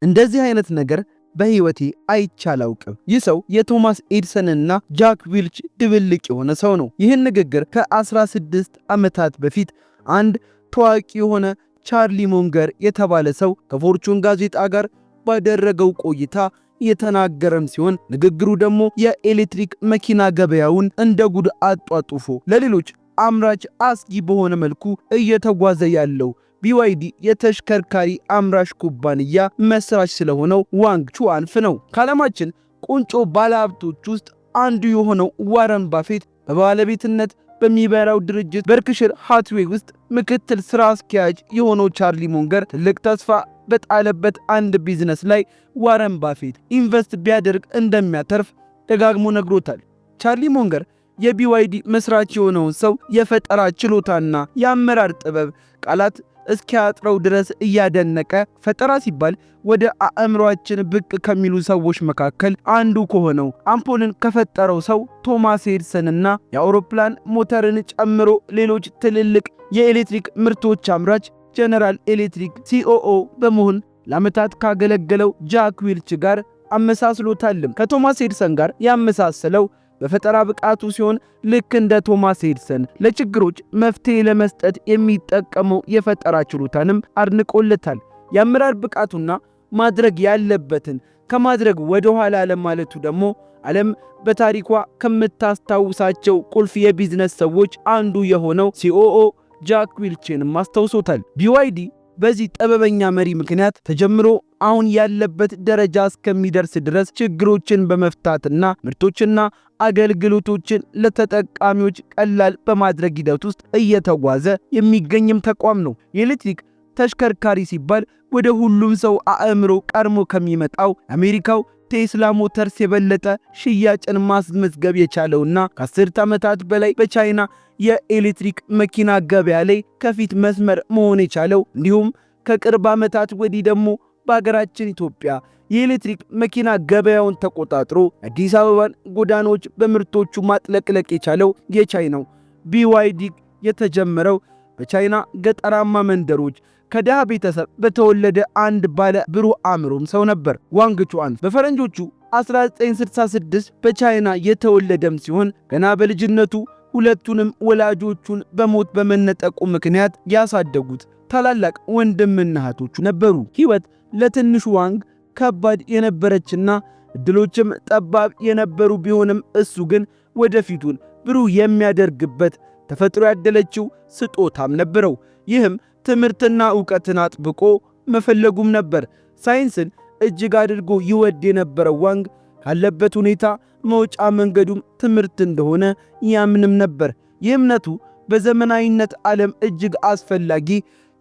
እንደዚህ አይነት ነገር በሕይወቴ አይቼ አላውቅም። ይህ ሰው የቶማስ ኤዲሰንና ጃክ ዌልች ድብልቅ የሆነ ሰው ነው። ይህን ንግግር ከ16 ዓመታት በፊት አንድ ታዋቂ የሆነ ቻርሊ ሞንገር የተባለ ሰው ከፎርቹን ጋዜጣ ጋር ባደረገው ቆይታ የተናገረም ሲሆን፣ ንግግሩ ደግሞ የኤሌክትሪክ መኪና ገበያውን እንደ ጉድ አጧጡፎ ለሌሎች አምራች አስጊ በሆነ መልኩ እየተጓዘ ያለው ቢዋይዲ የተሽከርካሪ አምራች ኩባንያ መስራች ስለሆነው ዋንግ ቹዋንፍ ነው። ከዓለማችን ቁንጮ ባለሀብቶች ውስጥ አንዱ የሆነው ዋረን ባፌት በባለቤትነት በሚመራው ድርጅት በርክሽር ሃትዌይ ውስጥ ምክትል ስራ አስኪያጅ የሆነው ቻርሊ ሞንገር ትልቅ ተስፋ በጣለበት አንድ ቢዝነስ ላይ ዋረን ባፌት invest ቢያደርግ እንደሚያተርፍ ደጋግሞ ነግሮታል። ቻርሊ ሞንገር የቢዋይዲ መስራች የሆነውን ሰው የፈጠራ ችሎታና የአመራር ጥበብ ቃላት እስኪያጥረው ድረስ እያደነቀ፣ ፈጠራ ሲባል ወደ አእምሯችን ብቅ ከሚሉ ሰዎች መካከል አንዱ ከሆነው፣ አምፖልን ከፈጠረው ሰው ቶማስ ኤዲሰንና የአውሮፕላን ሞተርን ጨምሮ ሌሎች ትልልቅ የኤሌክትሪክ ምርቶች አምራች ጀነራል ኤሌክትሪክ COO በመሆን ለዓመታት ካገለገለው ጃክ ዌልች ጋር አመሳስሎታልም። ከቶማስ ኤዲሰን ጋር ያመሳሰለው በፈጠራ ብቃቱ ሲሆን፣ ልክ እንደ ቶማስ ኤዲሰን ለችግሮች መፍትሄ ለመስጠት የሚጠቀመው የፈጠራ ችሎታንም አድንቆለታል። የአመራር ብቃቱና ማድረግ ያለበትን ከማድረግ ወደ ኋላ አለማለቱ ደግሞ ዓለም በታሪኳ ከምታስታውሳቸው ቁልፍ የቢዝነስ ሰዎች አንዱ የሆነው COO ጃክ ዌልችንም አስታውሶታል። ቢዋይዲ በዚህ ጥበበኛ መሪ ምክንያት ተጀምሮ አሁን ያለበት ደረጃ እስከሚደርስ ድረስ ችግሮችን በመፍታትና ምርቶችና አገልግሎቶችን ለተጠቃሚዎች ቀላል በማድረግ ሂደት ውስጥ እየተጓዘ የሚገኝም ተቋም ነው። የኤሌክትሪክ ተሽከርካሪ ሲባል ወደ ሁሉም ሰው አእምሮ ቀድሞ ከሚመጣው አሜሪካው ቴስላ ሞተርስ የበለጠ ሽያጭን ማስመዝገብ የቻለውና ከ10 ዓመታት በላይ በቻይና የኤሌክትሪክ መኪና ገበያ ላይ ከፊት መስመር መሆን የቻለው፣ እንዲሁም ከቅርብ ዓመታት ወዲህ ደግሞ በሀገራችን ኢትዮጵያ የኤሌክትሪክ መኪና ገበያውን ተቆጣጥሮ አዲስ አበባን ጎዳናዎች በምርቶቹ ማጥለቅለቅ የቻለው የቻይናው ቢዋይዲ የተጀመረው በቻይና ገጠራማ መንደሮች ከድሃ ቤተሰብ በተወለደ አንድ ባለ ብሩህ አእምሮም ሰው ነበር። ዋንግ ቹዋን በፈረንጆቹ 1966 በቻይና የተወለደም ሲሆን፣ ገና በልጅነቱ ሁለቱንም ወላጆቹን በሞት በመነጠቁ ምክንያት ያሳደጉት ታላላቅ ወንድምና እህቶቹ ነበሩ። ሕይወት ለትንሹ ዋንግ ከባድ የነበረችና እድሎችም ጠባብ የነበሩ ቢሆንም፣ እሱ ግን ወደፊቱን ብሩህ የሚያደርግበት ተፈጥሮ ያደለችው ስጦታም ነበረው። ይህም ትምህርትና ዕውቀትን አጥብቆ መፈለጉም ነበር። ሳይንስን እጅግ አድርጎ ይወድ የነበረው ዋንግ ካለበት ሁኔታ መውጫ መንገዱም ትምህርት እንደሆነ ያምንም ነበር። ይህ እምነቱ በዘመናዊነት ዓለም እጅግ አስፈላጊ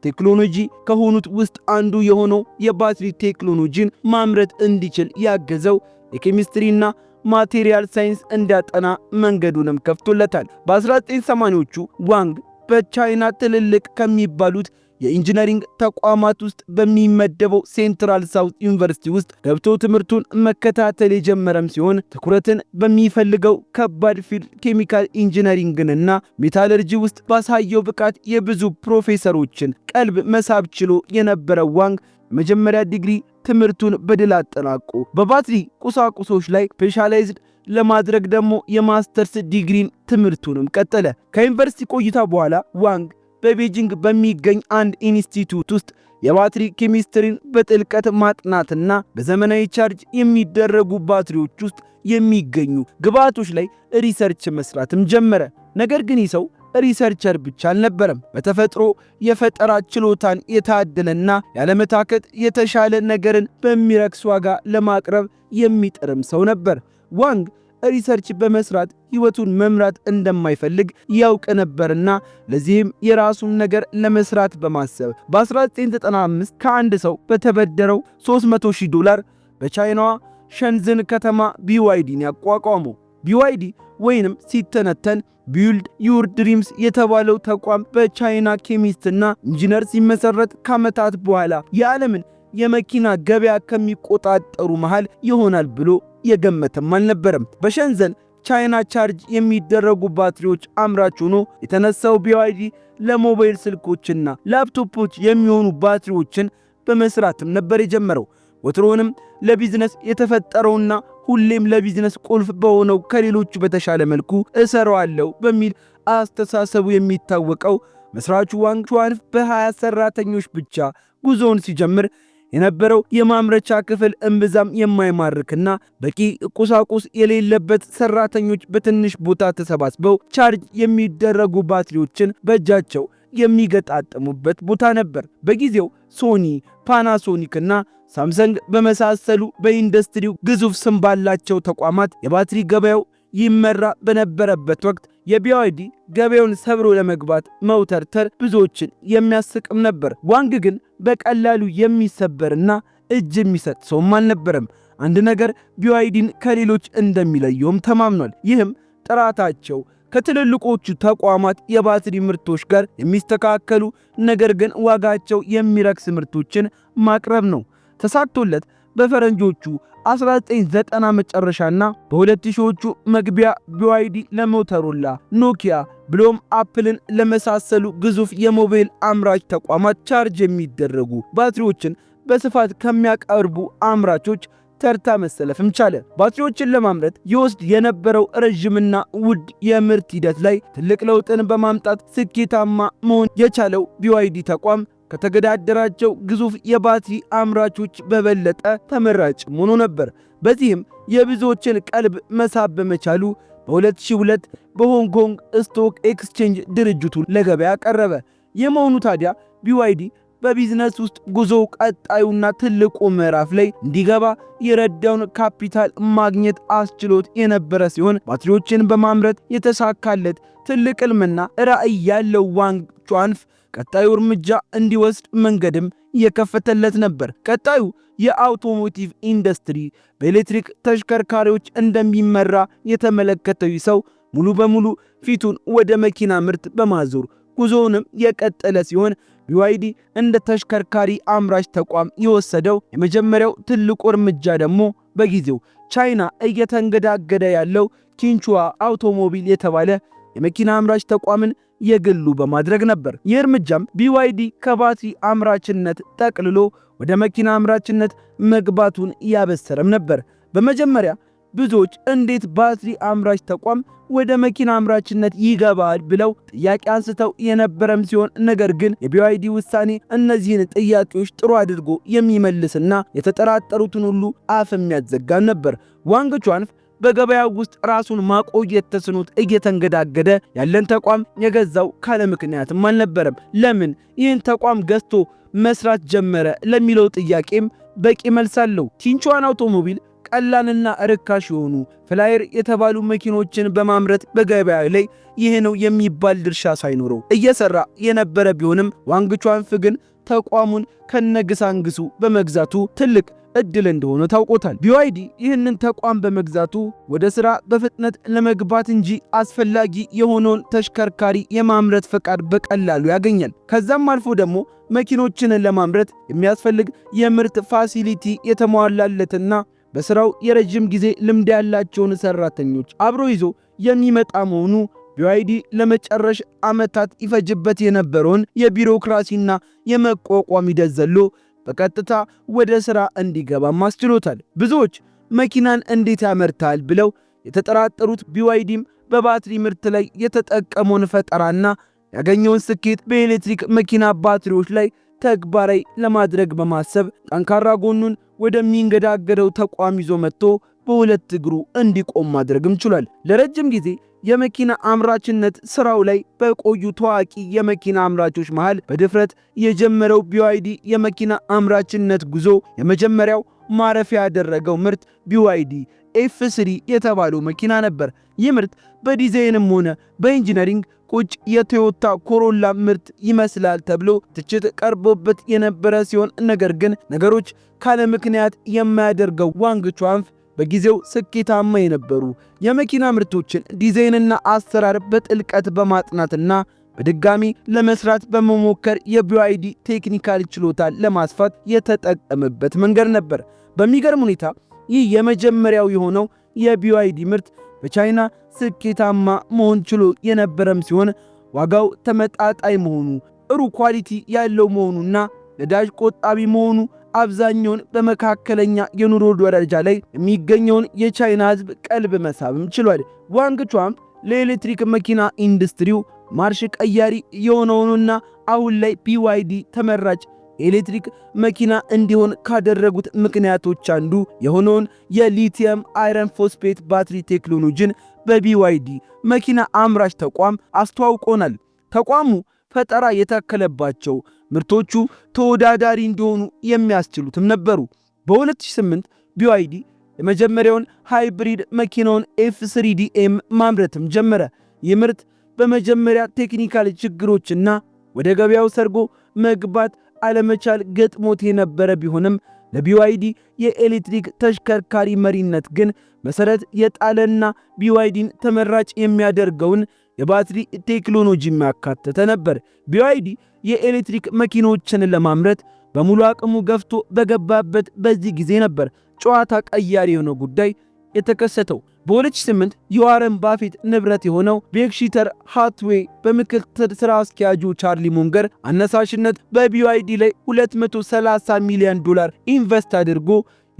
ቴክኖሎጂ ከሆኑት ውስጥ አንዱ የሆነው የባትሪ ቴክኖሎጂን ማምረት እንዲችል ያገዘው፣ የኬሚስትሪና material science እንዲያጠና መንገዱንም ከፍቶለታል። በ1980ዎቹ ዋንግ በቻይና ትልልቅ ከሚባሉት የ engineering ተቋማት ውስጥ በሚመደበው ሴንትራል ሳውት ዩኒቨርሲቲ ውስጥ ገብቶ ትምህርቱን መከታተል የጀመረም ሲሆን፣ ትኩረትን በሚፈልገው ከባድ field chemical engineering ንና metallurgy ውስጥ ባሳየው ብቃት የብዙ ፕሮፌሰሮችን ቀልብ መሳብ ችሎ የነበረው ዋንግ የመጀመሪያ ዲግሪ ትምህርቱን በድል አጠናቆ በባትሪ ቁሳቁሶች ላይ specialized ለማድረግ ደግሞ የማስተርስ ዲግሪን ትምህርቱንም ቀጠለ። ከዩኒቨርሲቲ ቆይታ በኋላ ዋንግ በቤጂንግ በሚገኝ አንድ ኢንስቲትዩት ውስጥ የባትሪ ኬሚስትሪን በጥልቀት ማጥናትና በዘመናዊ charge የሚደረጉ ባትሪዎች ውስጥ የሚገኙ ግብዓቶች ላይ research መስራትም ጀመረ። ነገር ግን ይህ ሰው researcher ብቻ አልነበረም። በተፈጥሮ የፈጠራ ችሎታን የታደለና ያለመታከት የተሻለ ነገርን በሚረክስ ዋጋ ለማቅረብ የሚጥርም ሰው ነበር። ዋንግ research በመስራት ሕይወቱን መምራት እንደማይፈልግ ያውቅ ነበርና፣ ለዚህም የራሱን ነገር ለመስራት በማሰብ በ1995 ከአንድ ሰው በተበደረው 300 ሺህ ዶላር በቻይናዋ ሸንዝን ከተማ ቢዋይዲን ያቋቋመው። ቢዋይዲ ወይንም ሲተነተን Build Your Dreams የተባለው ተቋም በቻይና ኬሚስትና ኢንጂነር ሲመሰረት ከዓመታት በኋላ የዓለምን የመኪና ገበያ ከሚቆጣጠሩ መሃል ይሆናል ብሎ የገመተም አልነበረም። በሸንዘን ቻይና charge የሚደረጉ ባትሪዎች አምራች ሆኖ የተነሳው ቢዋይዲ ለሞባይል ስልኮችና ላፕቶፖች የሚሆኑ ባትሪዎችን በመስራትም ነበር የጀመረው። ወትሮውንም ለቢዝነስ የተፈጠረውና ሁሌም ለቢዝነስ ቁልፍ በሆነው ከሌሎቹ በተሻለ መልኩ እሰራዋለሁ በሚል አስተሳሰቡ የሚታወቀው መስራቹ ዋንግ ቹዋንፍ በ20 ሰራተኞች ብቻ ጉዞውን ሲጀምር የነበረው የማምረቻ ክፍል እምብዛም የማይማርክና በቂ ቁሳቁስ የሌለበት፣ ሰራተኞች በትንሽ ቦታ ተሰባስበው ቻርጅ የሚደረጉ ባትሪዎችን በእጃቸው የሚገጣጠሙበት ቦታ ነበር። በጊዜው ሶኒ፣ ፓናሶኒክ እና ሳምሰንግ በመሳሰሉ በኢንዱስትሪው ግዙፍ ስም ባላቸው ተቋማት የባትሪ ገበያው ይመራ በነበረበት ወቅት የ BYD ገበያውን ሰብሮ ለመግባት መውተርተር ብዙዎችን የሚያስቅም ነበር። ዋንግ ግን በቀላሉ የሚሰበርና እጅ የሚሰጥ ሰውም አልነበረም። አንድ ነገር BYD ን ከሌሎች እንደሚለየውም ተማምኗል። ይህም ጥራታቸው ከትልልቆቹ ተቋማት የባትሪ ምርቶች ጋር የሚስተካከሉ፣ ነገር ግን ዋጋቸው የሚረክስ ምርቶችን ማቅረብ ነው። ተሳክቶለት በፈረንጆቹ 1990 መጨረሻና በ2000ዎቹ መግቢያ BYD ለሞተሮላ፣ ኖኪያ ብሎም አፕልን ለመሳሰሉ ግዙፍ የሞባይል አምራች ተቋማት ቻርጅ የሚደረጉ ባትሪዎችን በስፋት ከሚያቀርቡ አምራቾች ተርታ መሰለፍም ቻለ። ባትሪዎችን ለማምረት ይወስድ የነበረው ረዥምና ውድ የምርት ሂደት ላይ ትልቅ ለውጥን በማምጣት ስኬታማ መሆን የቻለው BYD ተቋም ከተገዳደራቸው ግዙፍ የባትሪ አምራቾች በበለጠ ተመራጭ ሆኖ ነበር። በዚህም የብዙዎችን ቀልብ መሳብ በመቻሉ በ2002 በሆንግ ኮንግ Stock Exchange ድርጅቱ ለገበያ ቀረበ። የመሆኑ ታዲያ BYD በቢዝነስ ውስጥ ጉዞ ቀጣዩና ትልቁ ምዕራፍ ላይ እንዲገባ የረዳውን ካፒታል ማግኘት አስችሎት የነበረ ሲሆን፣ ባትሪዎችን በማምረት የተሳካለት ትልቅ ሕልምና ራዕይ ያለው ዋንግ ቹዋንፍ ቀጣዩ እርምጃ እንዲወስድ መንገድም የከፈተለት ነበር። ቀጣዩ የ automotive ኢንዱስትሪ በኤሌክትሪክ ተሽከርካሪዎች እንደሚመራ የተመለከተው ሰው ሙሉ በሙሉ ፊቱን ወደ መኪና ምርት በማዞር ጉዞውንም የቀጠለ ሲሆን፣ BYD እንደ ተሽከርካሪ አምራች ተቋም የወሰደው የመጀመሪያው ትልቁ እርምጃ ደግሞ በጊዜው ቻይና እየተንገዳገደ ያለው ኪንቹዋ አውቶሞቢል የተባለ የመኪና አምራች ተቋምን የግሉ በማድረግ ነበር። ይህ እርምጃም BYD ከባትሪ አምራችነት ጠቅልሎ ወደ መኪና አምራችነት መግባቱን ያበሰረም ነበር። በመጀመሪያ ብዙዎች እንዴት ባትሪ አምራች ተቋም ወደ መኪና አምራችነት ይገባል ብለው ጥያቄ አንስተው የነበረም ሲሆን፣ ነገር ግን የ BYD ውሳኔ እነዚህን ጥያቄዎች ጥሩ አድርጎ የሚመልስና የተጠራጠሩትን ሁሉ አፍ የሚያዘጋም ነበር። ዋንግ ቹዋንፍ በገበያው ውስጥ ራሱን ማቆየት ተስኖት እየተንገዳገደ ያለን ተቋም የገዛው ካለ ምክንያትም አልነበረም። ለምን ይህን ተቋም ገዝቶ መስራት ጀመረ ለሚለው ጥያቄም በቂ መልስ አለው። ቲንቹዋን አውቶሞቢል ቀላልና ርካሽ የሆኑ ፍላየር የተባሉ መኪኖችን በማምረት በገበያ ላይ ይህ ነው የሚባል ድርሻ ሳይኖረው እየሰራ የነበረ ቢሆንም፣ ዋንግ ቹዋንፍ ግን ተቋሙን ከነግሳንግሱ በመግዛቱ ትልቅ እድል እንደሆነ ታውቆታል። BYD ይህንን ተቋም በመግዛቱ ወደ ሥራ በፍጥነት ለመግባት እንጂ አስፈላጊ የሆነውን ተሽከርካሪ የማምረት ፈቃድ በቀላሉ ያገኛል። ከዛም አልፎ ደግሞ መኪኖችን ለማምረት የሚያስፈልግ የምርት facility የተሟላለትና በሥራው የረጅም ጊዜ ልምድ ያላቸውን ሰራተኞች አብሮ ይዞ የሚመጣ መሆኑ BYD ለመጨረስ ዓመታት ይፈጅበት የነበረውን የቢሮክራሲና የመቋቋም ሂደት ዘሎ በቀጥታ ወደ ሥራ እንዲገባም አስችሎታል። ብዙዎች መኪናን እንዴት ያመርታል ብለው የተጠራጠሩት BYD ም በባትሪ ምርት ላይ የተጠቀመውን ፈጠራና ያገኘውን ስኬት በኤሌክትሪክ መኪና ባትሪዎች ላይ ተግባራዊ ለማድረግ በማሰብ ጠንካራ ጎኑን ወደሚንገዳገደው ተቋም ይዞ መጥቶ በሁለት እግሩ እንዲቆም ማድረግም ችሏል። ለረጅም ጊዜ የመኪና አምራችነት ስራው ላይ በቆዩ ታዋቂ የመኪና አምራቾች መሃል በድፍረት የጀመረው BYD የመኪና አምራችነት ጉዞ የመጀመሪያው ማረፊያ ያደረገው ምርት BYD F3 የተባለው መኪና ነበር። ይህ ምርት በዲዛይንም ሆነ በ engineering ቁጭ የቶዮታ ኮሮላ ምርት ይመስላል ተብሎ ትችት ቀርቦበት የነበረ ሲሆን፣ ነገር ግን ነገሮች ካለ ምክንያት የማያደርገው ዋንግ ቹዋንፍ በጊዜው ስኬታማ የነበሩ የመኪና ምርቶችን ዲዛይንና አሰራር በጥልቀት በማጥናትና በድጋሚ ለመስራት በመሞከር የ BYD technical ችሎታ ለማስፋት የተጠቀመበት መንገድ ነበር። በሚገርም ሁኔታ ይህ የመጀመሪያው የሆነው የ BYD ምርት በቻይና ስኬታማ መሆን ችሎ የነበረም ሲሆን፣ ዋጋው ተመጣጣኝ መሆኑ፣ ጥሩ quality ያለው መሆኑና ነዳጅ ቆጣቢ መሆኑ አብዛኛውን በመካከለኛ የኑሮ ደረጃ ላይ የሚገኘውን የቻይና ሕዝብ ቀልብ መሳብም ችሏል። ዋንግ ቹዋንግ ለኤሌክትሪክ መኪና ኢንዱስትሪው ማርሽ ቀያሪ የሆነውንና አሁን ላይ BYD ተመራጭ የኤሌክትሪክ መኪና እንዲሆን ካደረጉት ምክንያቶች አንዱ የሆነውን የ lithium iron phosphate ባትሪ ቴክኖሎጂን በ BYD መኪና አምራች ተቋም አስተዋውቆናል። ተቋሙ ፈጠራ የታከለባቸው ምርቶቹ ተወዳዳሪ እንዲሆኑ የሚያስችሉትም ነበሩ። በ2008 BYD የመጀመሪያውን hybrid መኪናውን F3DM ማምረትም ጀመረ። ይህ ምርት በመጀመሪያ technical ችግሮችና ወደ ገበያው ሰርጎ መግባት አለመቻል ገጥሞት የነበረ ቢሆንም፣ ለ BYD የኤሌክትሪክ ተሽከርካሪ መሪነት ግን መሰረት የጣለና BYD ን ተመራጭ የሚያደርገውን የባትሪ ቴክኖሎጂ ያካተተ ነበር። BYD የኤሌክትሪክ መኪኖችን ለማምረት በሙሉ አቅሙ ገፍቶ በገባበት በዚህ ጊዜ ነበር ጨዋታ ቀያሪ የሆነው ጉዳይ የተከሰተው። በ2008 የዋረን ባፌት ንብረት የሆነው Berkshire Hathaway በምክትል ሥራ አስኪያጁ ቻርሊ ሞንገር አነሳሽነት በ BYD ላይ 230 ሚሊዮን ዶላር invest አድርጎ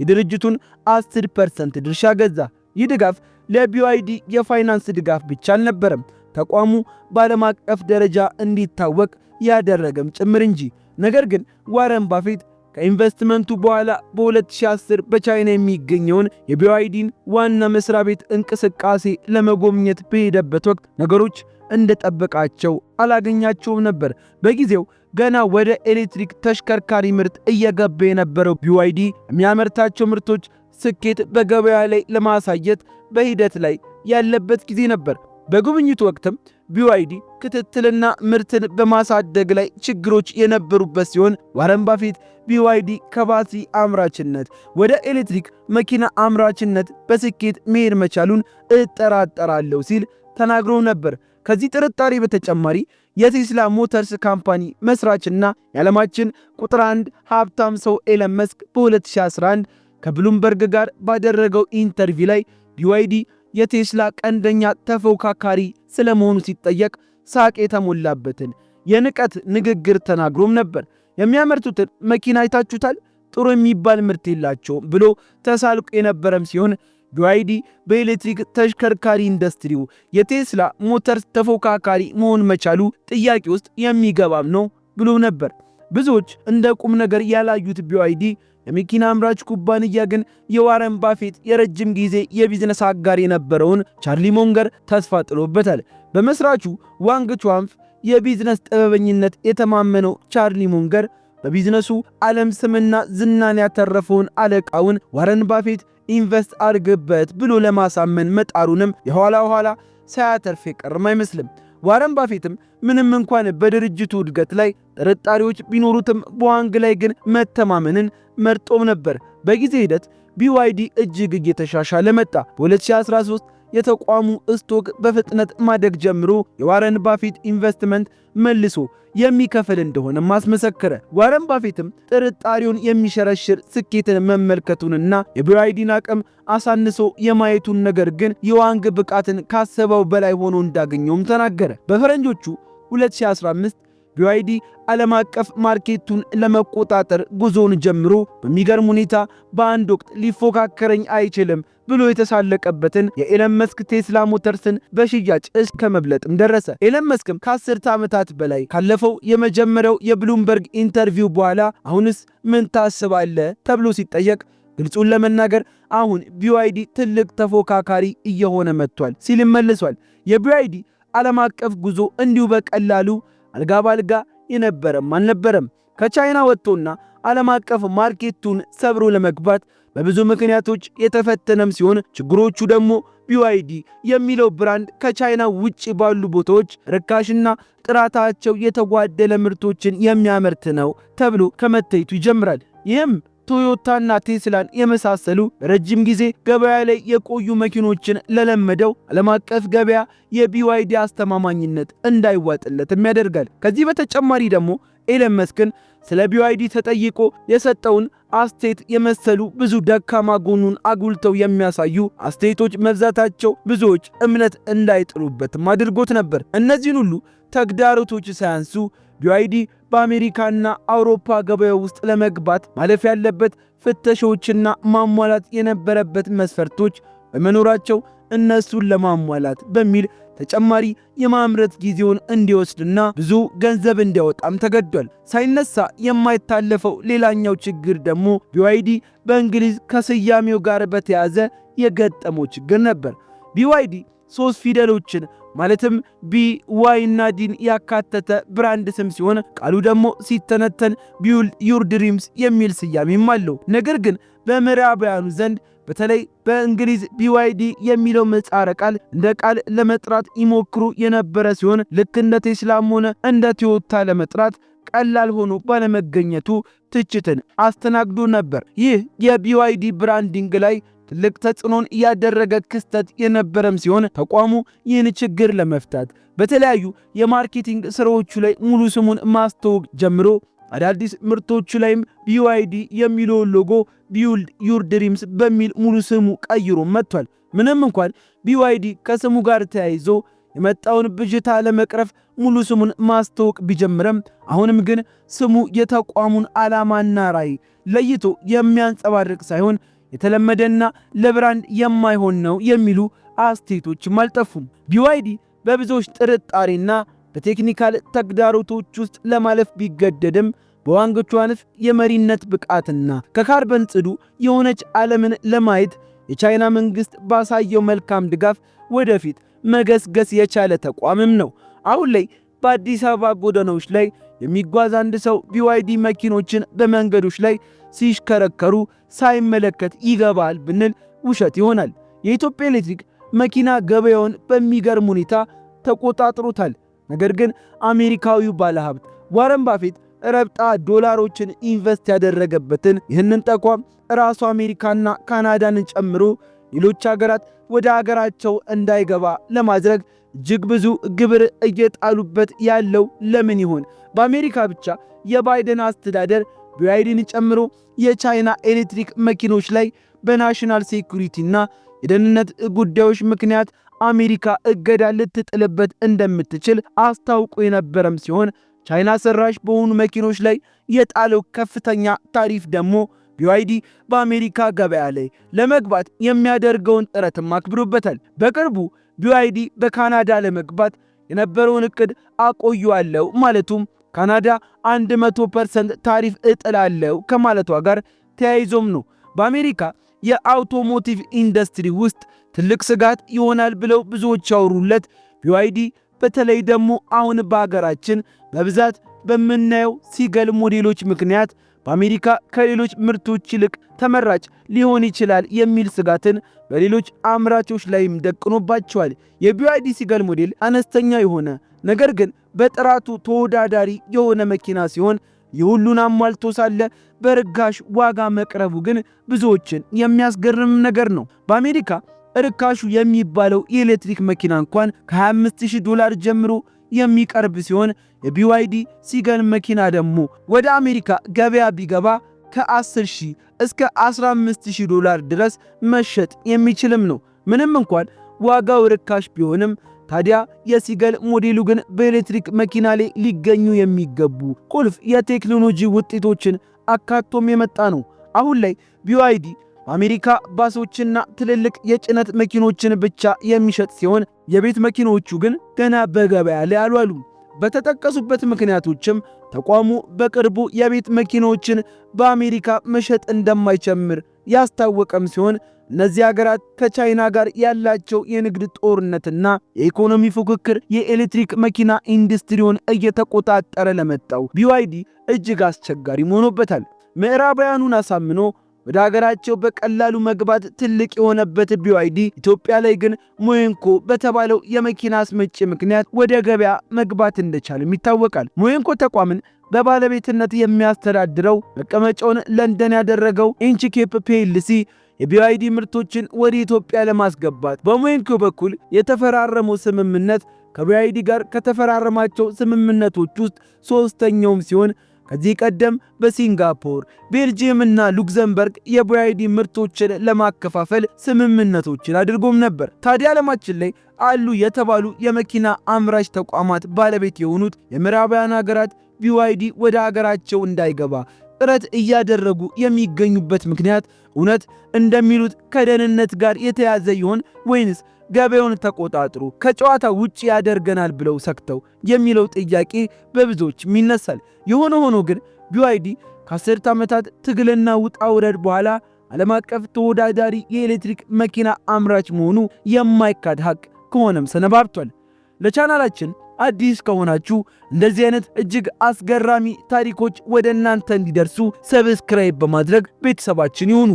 የድርጅቱን 10% ድርሻ ገዛ። ይህ ድጋፍ ለ BYD የፋይናንስ ድጋፍ ብቻ አልነበረም፣ ተቋሙ በዓለም አቀፍ ደረጃ እንዲታወቅ ያደረገም ጭምር እንጂ። ነገር ግን ዋረን ባፌት ከኢንቨስትመንቱ በኋላ በ2010 በቻይና የሚገኘውን የ BYD ን ዋና መስሪያ ቤት እንቅስቃሴ ለመጎብኘት በሄደበት ወቅት ነገሮች እንደጠበቃቸው አላገኛቸውም ነበር። በጊዜው ገና ወደ ኤሌክትሪክ ተሽከርካሪ ምርት እየገባ የነበረው BYD የሚያመርታቸው ምርቶች ስኬት በገበያ ላይ ለማሳየት በሂደት ላይ ያለበት ጊዜ ነበር። በጉብኝቱ ወቅትም BYD ክትትልና ምርትን በማሳደግ ላይ ችግሮች የነበሩበት ሲሆን፣ ዋረን ባፌት BYD ከባትሪ አምራችነት ወደ ኤሌክትሪክ መኪና አምራችነት በስኬት መሄድ መቻሉን እጠራጠራለሁ ሲል ተናግሮ ነበር። ከዚህ ጥርጣሬ በተጨማሪ የ Tesla Motors company መስራችና የዓለማችን ቁጥር አንድ ሀብታም ሰው ኤለን መስክ በ2011 ከብሉምበርግ ጋር ባደረገው interview ላይ BYD የቴስላ ቀንደኛ ተፎካካሪ ስለመሆኑ ሲጠየቅ ሳቅ የተሞላበትን የንቀት ንግግር ተናግሮም ነበር። "የሚያመርቱትን መኪና አይታችሁታል? ጥሩ የሚባል ምርት የላቸውም" ብሎ ተሳልቆ የነበረም ሲሆን፣ BYD በኤሌክትሪክ ተሽከርካሪ ኢንዱስትሪው የ Tesla Motors ተፎካካሪ መሆን መቻሉ ጥያቄ ውስጥ የሚገባም ነው ብሎ ነበር። ብዙዎች እንደ ቁም ነገር ያላዩት BYD የመኪና አምራች ኩባንያ ግን የዋረን ባፌት የረጅም ጊዜ የቢዝነስ አጋር የነበረውን ቻርሊ ሞንገር ተስፋ ጥሎበታል። በመስራቹ ዋንግ ቹዋንፍ የቢዝነስ ጥበበኝነት የተማመነው ቻርሊ ሞንገር በቢዝነሱ ዓለም ስምና ዝናን ያተረፈውን አለቃውን ዋረን ባፌት invest አድርግበት ብሎ ለማሳመን መጣሩንም የኋላ ኋላ ሳያተርፍ የቀርም አይመስልም። ዋረን ባፌትም ምንም እንኳን በድርጅቱ እድገት ላይ ጥርጣሬዎች ቢኖሩትም በዋንግ ላይ ግን መተማመንን መርጦም ነበር። በጊዜ ሂደት BYD እጅግ እየተሻሻለ መጣ። በ2013 የተቋሙ stock በፍጥነት ማደግ ጀምሮ የዋረን ባፌት ኢንቨስትመንት መልሶ የሚከፍል እንደሆነም አስመሰከረ። ዋረን ባፌትም ጥርጣሬውን የሚሸረሽር ስኬትን መመልከቱንና የ BYD ን አቅም አሳንሶ የማየቱን ነገር ግን የዋንግ ብቃትን ካሰበው በላይ ሆኖ እንዳገኘውም ተናገረ። በፈረንጆቹ 2015 BYD ዓለም አቀፍ market ኡን ለመቆጣጠር ጉዞውን ጀምሮ በሚገርም ሁኔታ በአንድ ወቅት ሊፎካከረኝ አይችልም ብሎ የተሳለቀበትን የኤለን መስክ Tesla Motors ን በሽያጭ እስከ መብለጥም ደረሰ። ኤለን መስክም ከ10 ዓመታት በላይ ካለፈው የመጀመሪያው የብሉምበርግ interview በኋላ አሁንስ ምን ታስባለህ ተብሎ ሲጠየቅ፣ ግልጹን ለመናገር አሁን BYD ትልቅ ተፎካካሪ እየሆነ መጥቷል ሲልም መልሷል። የ BYD ዓለም አቀፍ ጉዞ እንዲሁ በቀላሉ አልጋ ባልጋ የነበረም አልነበረም። ከቻይና ወጥቶና ዓለም አቀፍ market ኡን ሰብሮ ለመግባት በብዙ ምክንያቶች የተፈተነም ሲሆን፣ ችግሮቹ ደግሞ BYD የሚለው brand ከቻይና ውጭ ባሉ ቦታዎች ርካሽና ጥራታቸው የተጓደለ ምርቶችን የሚያመርት ነው ተብሎ ከመታየቱ ይጀምራል። ይህም ቶዮታና ቴስላን የመሳሰሉ ረጅም ጊዜ ገበያ ላይ የቆዩ መኪኖችን ለለመደው ዓለም አቀፍ ገበያ የ BYD አስተማማኝነት እንዳይዋጥለትም ያደርጋል። ከዚህ በተጨማሪ ደግሞ ኤለን መስክን ስለ BYD ተጠይቆ የሰጠውን አስተያየት የመሰሉ ብዙ ደካማ ጎኑን አጉልተው የሚያሳዩ አስተያየቶች መብዛታቸው ብዙዎች እምነት እንዳይጥሉበትም አድርጎት ነበር። እነዚህን ሁሉ ተግዳሮቶች ሳያንሱ BYD በአሜሪካና አውሮፓ ገበያ ውስጥ ለመግባት ማለፍ ያለበት ፍተሻዎችና ማሟላት የነበረበት መስፈርቶች በመኖራቸው እነሱን ለማሟላት በሚል ተጨማሪ የማምረት ጊዜውን እንዲወስድና ብዙ ገንዘብ እንዲያወጣም ተገዷል። ሳይነሳ የማይታለፈው ሌላኛው ችግር ደግሞ BYD በእንግሊዝ ከስያሜው ጋር በተያያዘ የገጠመው ችግር ነበር። BYD ሶስት ፊደሎችን ማለትም B፣ Y እና D ን ያካተተ brand ስም ሲሆን ቃሉ ደግሞ ሲተነተን "Build Your Dreams" የሚል ስያሜም አለው። ነገር ግን በምዕራባውያኑ ዘንድ፣ በተለይ በእንግሊዝ፣ BYD የሚለው ምህጻረ ቃል እንደ ቃል ለመጥራት ይሞክሩ የነበረ ሲሆን ልክ እንደ ቴስላም ሆነ እንደ ቶዮታ ለመጥራት ቀላል ሆኖ ባለመገኘቱ ትችትን አስተናግዶ ነበር። ይህ የ BYD branding ላይ ትልቅ ተጽዕኖን ያደረገ ክስተት የነበረም ሲሆን ተቋሙ ይህን ችግር ለመፍታት በተለያዩ የ marketing ስራዎቹ ላይ ሙሉ ስሙን ማስተዋወቅ ጀምሮ አዳዲስ ምርቶቹ ላይም BYD የሚለውን logo "Build Your Dreams" በሚል ሙሉ ስሙ ቀይሮ መጥቷል። ምንም እንኳን BYD ከስሙ ጋር ተያይዞ የመጣውን ብዥታ ለመቅረፍ ሙሉ ስሙን ማስተዋወቅ ቢጀምርም አሁንም ግን ስሙ የተቋሙን ዓላማና ራዕይ ለይቶ የሚያንጸባርቅ ሳይሆን የተለመደና ለ brand የማይሆን ነው የሚሉ አስተያየቶችም አልጠፉም። BYD በብዙዎች ጥርጣሬና በ technical ተግዳሮቶች ውስጥ ለማለፍ ቢገደድም በዋንግ ቹዋንፍ የመሪነት ብቃትና ከካርበን ጽዱ የሆነች ዓለምን ለማየት የቻይና መንግሥት ባሳየው መልካም ድጋፍ ወደፊት መገስገስ የቻለ ተቋምም ነው። አሁን ላይ በአዲስ አበባ ጎዳናዎች ላይ የሚጓዝ አንድ ሰው BYD መኪኖችን በመንገዶች ላይ ሲሽከረከሩ ሳይመለከት ይገባል ብንል ውሸት ይሆናል። የኢትዮጵያ ኤሌክትሪክ መኪና ገበያውን በሚገርም ሁኔታ ተቆጣጥሮታል። ነገር ግን አሜሪካዊው ባለሀብት ዋረን ባፌት ረብጣ ዶላሮችን invest ያደረገበትን ይህንን ተቋም ራሱ አሜሪካና ካናዳን ጨምሮ ሌሎች ሀገራት ወደ ሀገራቸው እንዳይገባ ለማድረግ እጅግ ብዙ ግብር እየጣሉበት ያለው ለምን ይሆን? በአሜሪካ ብቻ የባይደን አስተዳደር BYD ን ጨምሮ የቻይና ኤሌክትሪክ መኪኖች ላይ በ national security ና የደህንነት ጉዳዮች ምክንያት አሜሪካ እገዳ ልትጥልበት እንደምትችል አስታውቆ የነበረም ሲሆን ቻይና ሰራሽ በሆኑ መኪኖች ላይ የጣለው ከፍተኛ ታሪፍ ደግሞ BYD በአሜሪካ ገበያ ላይ ለመግባት የሚያደርገውን ጥረትም አክብዶበታል። በቅርቡ BYD በካናዳ ለመግባት የነበረውን እቅድ አቆየዋለሁ ማለቱም ካናዳ 100% ታሪፍ እጥላለሁ ከማለቷ ጋር ተያይዞም ነው። በአሜሪካ የ automotive ኢንዱስትሪ ውስጥ ትልቅ ስጋት ይሆናል ብለው ብዙዎች ያወሩለት BYD በተለይ ደግሞ አሁን በሀገራችን በብዛት በምናየው Seagull ሞዴሎች ምክንያት በአሜሪካ ከሌሎች ምርቶች ይልቅ ተመራጭ ሊሆን ይችላል የሚል ስጋትን በሌሎች አምራቾች ላይም ደቅኖባቸዋል። የ BYD Seagull ሞዴል አነስተኛ የሆነ ነገር ግን በጥራቱ ተወዳዳሪ የሆነ መኪና ሲሆን የሁሉን አሟልቶ ሳለ በርካሽ ዋጋ መቅረቡ ግን ብዙዎችን የሚያስገርም ነገር ነው። በአሜሪካ ርካሹ የሚባለው የኤሌክትሪክ መኪና እንኳን ከ25,000 ዶላር ጀምሮ የሚቀርብ ሲሆን የ BYD Seagull መኪና ደግሞ ወደ አሜሪካ ገበያ ቢገባ ከ10,000 እስከ 15,000 ዶላር ድረስ መሸጥ የሚችልም ነው። ምንም እንኳን ዋጋው ርካሽ ቢሆንም ታዲያ የ Seagull ሞዴሉ ግን በኤሌክትሪክ መኪና ላይ ሊገኙ የሚገቡ ቁልፍ የቴክኖሎጂ ውጤቶችን አካቶም የመጣ ነው። አሁን ላይ BYD በአሜሪካ ባሶችና ትልልቅ የጭነት መኪኖችን ብቻ የሚሸጥ ሲሆን የቤት መኪኖቹ ግን ገና በገበያ ላይ አልዋሉም። በተጠቀሱበት ምክንያቶችም ተቋሙ በቅርቡ የቤት መኪኖችን በአሜሪካ መሸጥ እንደማይጀምር ያስታወቀም ሲሆን እነዚህ ሀገራት ከቻይና ጋር ያላቸው የንግድ ጦርነትና የኢኮኖሚ ፉክክር የኤሌክትሪክ መኪና ኢንዱስትሪውን እየተቆጣጠረ ለመጣው BYD እጅግ አስቸጋሪ ሆኖበታል። ምዕራባውያኑን አሳምኖ ወደ ሀገራቸው በቀላሉ መግባት ትልቅ የሆነበት BYD ኢትዮጵያ ላይ ግን ሞኤንኮ በተባለው የመኪና አስመጪ ምክንያት ወደ ገበያ መግባት እንደቻለም ይታወቃል። ሞኤንኮ ተቋምን በባለቤትነት የሚያስተዳድረው መቀመጫውን ለንደን ያደረገው ኢንቺኬፕ PLC የ BYD ምርቶችን ወደ ኢትዮጵያ ለማስገባት በሞኤንኮ በኩል የተፈራረመው ስምምነት ከ BYD ጋር ከተፈራረማቸው ስምምነቶች ውስጥ ሶስተኛውም ሲሆን ከዚህ ቀደም በሲንጋፖር፣ ቤልጅየም እና ሉክዘምበርግ የ BYD ምርቶችን ለማከፋፈል ስምምነቶችን አድርጎም ነበር። ታዲያ ዓለማችን ላይ አሉ የተባሉ የመኪና አምራች ተቋማት ባለቤት የሆኑት የምዕራባውያን ሀገራት ቢዋይዲ ወደ አገራቸው እንዳይገባ ጥረት እያደረጉ የሚገኙበት ምክንያት እውነት እንደሚሉት ከደህንነት ጋር የተያዘ ይሆን ወይንስ ገበያውን ተቆጣጥሮ ከጨዋታ ውጭ ያደርገናል ብለው ሰግተው የሚለው ጥያቄ በብዙዎችም ይነሳል። የሆነ ሆኖ ግን ቢዋይዲ ከ10 ዓመታት ትግልና ውጣ ውረድ በኋላ ዓለም አቀፍ ተወዳዳሪ የኤሌክትሪክ መኪና አምራች መሆኑ የማይካድ ሀቅ ከሆነም ሰነባብቷል። ለቻናላችን አዲስ ከሆናችሁ እንደዚህ አይነት እጅግ አስገራሚ ታሪኮች ወደ እናንተ እንዲደርሱ subscribe በማድረግ ቤተሰባችን ይሁኑ።